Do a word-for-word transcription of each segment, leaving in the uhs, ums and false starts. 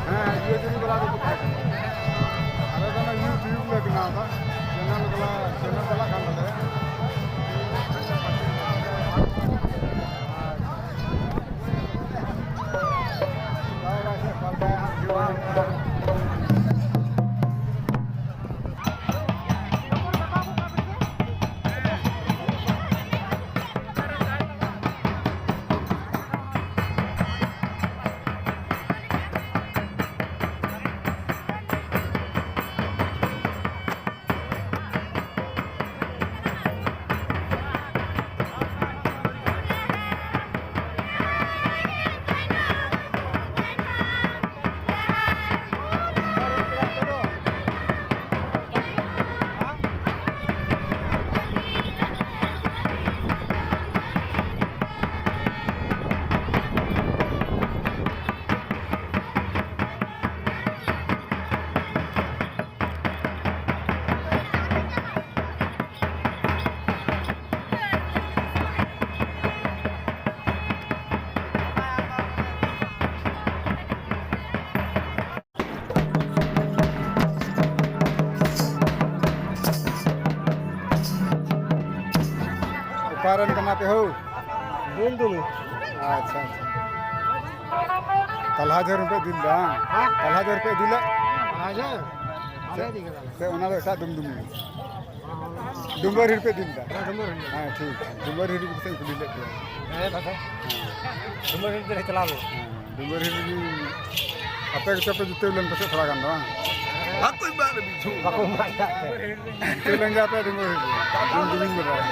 ᱦᱮᱸ, ᱤᱭᱟᱹ ᱡᱩᱫᱤ ᱵᱟᱞᱟ ᱫᱚ ᱟᱞᱮ ᱫᱚ ᱚᱱᱟ YouTube ᱞᱮ ᱵᱮᱱᱟᱣ ᱮᱫᱟ, channel ᱵᱟᱞᱟ, channel ᱪᱟᱞᱟᱜ ᱠᱟᱱ ᱛᱟᱞᱮᱭᱟ᱾ ᱚᱠᱟ ᱨᱮᱱ ᱠᱟᱱᱟ ᱯᱮ ᱦᱳ? ᱫᱩᱞ ᱫᱩᱞ᱾ ᱟᱪᱪᱷᱟ, ᱟᱪᱪᱷᱟ᱾ ᱛᱟᱞᱦᱟ ᱡᱷᱟᱹᱨ ᱯᱮ ᱤᱫᱤ ᱞᱮᱫᱟ, ᱵᱟᱝ? ᱦᱮᱸ? ᱛᱟᱞᱦᱟ ᱡᱷᱟᱹᱨ ᱯᱮ ᱤᱫᱤ ᱞᱮᱫ? ᱛᱟᱞᱦᱟ ᱡᱷᱟᱹᱨ? ᱟᱞᱮ ᱤᱫᱤ ᱠᱟᱫᱟᱞᱮ᱾ ᱥᱮ ᱚᱱᱟ ᱫᱚ ᱮᱴᱟᱜ ᱰᱩᱢᱰᱩᱢᱤ? ᱰᱩᱢᱵᱟᱹᱨ ᱦᱤᱲ ᱯᱮ ᱤᱫᱤ ᱞᱮᱫᱟ? ᱦᱮᱸ, ᱰᱩᱢᱵᱟᱹᱨ ᱦᱤᱲ᱾ ᱦᱮᱸ, ᱴᱷᱤᱠ᱾ ᱰᱩᱢᱵᱟᱹᱨ ᱦᱤᱲ ᱠᱚ ᱥᱮᱫ ᱤᱧ ᱠᱩᱞᱤ ᱞᱮᱫ ᱯᱮᱭᱟ᱾ ᱦᱮᱸ, ᱫᱟᱫᱟ᱾ ᱰᱩᱢᱵᱟᱹᱨ ᱦᱤᱲ ᱜᱮᱞᱮ ᱪᱟᱞᱟᱣ ᱞᱮᱱᱟ᱾ ᱦᱮᱸ, ᱰᱩᱢᱵᱟᱹᱨ ᱦᱤᱲ ᱨᱮᱜᱮ ᱟᱯᱮ ᱜᱮᱪᱚ ᱯᱮ ᱡᱤᱛᱟᱹᱣ ᱞᱮᱱ ᱯᱟᱥᱮᱡ ᱛᱷᱚᱲᱟ ᱜᱟᱱ ᱫᱚ, ᱵᱟᱝ? ᱵᱟᱠᱚ ᱮᱢᱟᱜ ᱞᱮ ᱢᱤᱪᱷᱩ᱾ ᱵᱟᱠᱚ ᱮᱢᱟᱜ ᱞᱮ᱾ ᱡᱤᱛᱟᱹᱣ ᱞᱮᱱ ᱜᱮᱭᱟ ᱯᱮ ᱰᱩᱢᱵᱟᱹᱨ ᱦᱤᱲ ᱨᱮ᱾ ᱰᱩᱢ ᱰᱩᱢᱤᱧ ᱵᱟᱰᱟᱭᱟ᱾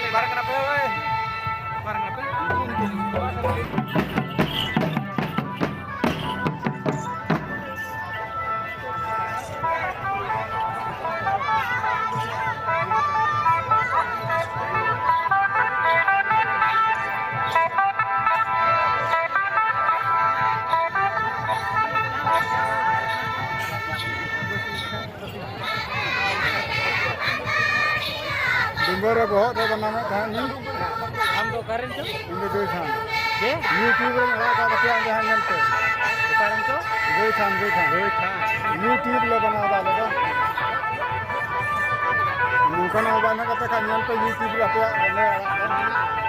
ᱚᱠᱟᱨᱮ ᱠᱟᱱᱟ ᱯᱮ ᱳᱭ? ᱚᱠᱟᱨᱮ ᱠᱟᱱᱟ ᱯᱮ? ᱰᱩᱢᱵᱟᱹ ᱨᱮ ᱵᱚᱦᱚᱜ ᱨᱮ ᱵᱮᱱᱟᱣᱮᱫ ᱛᱟᱦᱮᱸᱫ ᱱᱩᱭ᱾ ᱚᱠᱟᱨᱮᱱ ᱪᱚ? ᱤᱧ ᱫᱚ ᱜᱟᱹᱭ ᱛᱷᱟᱱ᱾ ᱪᱮ? YouTube ᱨᱮᱧ ᱟᱲᱟᱜ ᱠᱟᱫᱟ, ᱯᱮ ᱟᱸᱡᱚᱢ ᱧᱮᱞ ᱯᱮ᱾ ᱚᱠᱟᱨᱮᱱ ᱪᱚ? ᱜᱟᱹᱭ ᱛᱷᱟᱱ, ᱜᱟᱹᱭ ᱛᱷᱟᱱ᱾ ᱜᱟᱹᱭ ᱛᱷᱟᱱ᱾ YouTube ᱞᱮ ᱵᱮᱱᱟᱣ ᱫᱟ ᱟᱞᱮ ᱫᱚ᱾ ᱱᱚᱝᱠᱟᱱᱟᱜ mobile ᱦᱮᱱᱟᱜ ᱛᱟᱯᱮ ᱠᱷᱟᱱ ᱧᱮᱞ ᱯᱮ, YouTube ᱨᱮ ᱟᱯᱮᱭᱟᱜ ᱟᱞᱮ ᱟᱲᱟᱜ ᱫᱟ᱾